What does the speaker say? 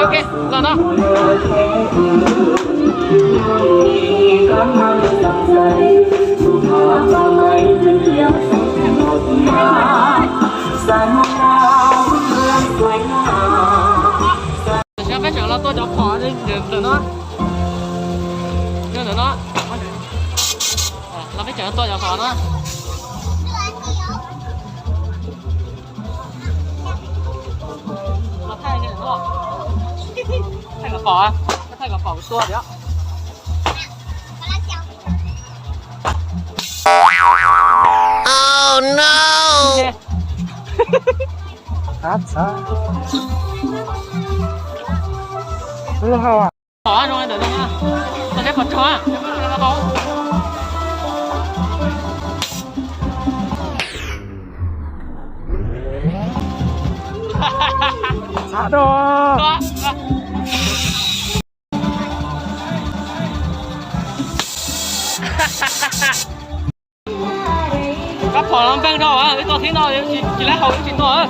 Ok, los no. Tam sim no peb tseem los tua cov phom ntawm no. Ntawm no. Los peb tseem los tua cov phom no. Los thaij, thaij kom pom, thaij kom pom kuv tua thiab. Pom zoo ntawm no, tua seb pom tsaug. Kab phom los npeeg rau, ib tug thib no tsis laib haus tsis tuag.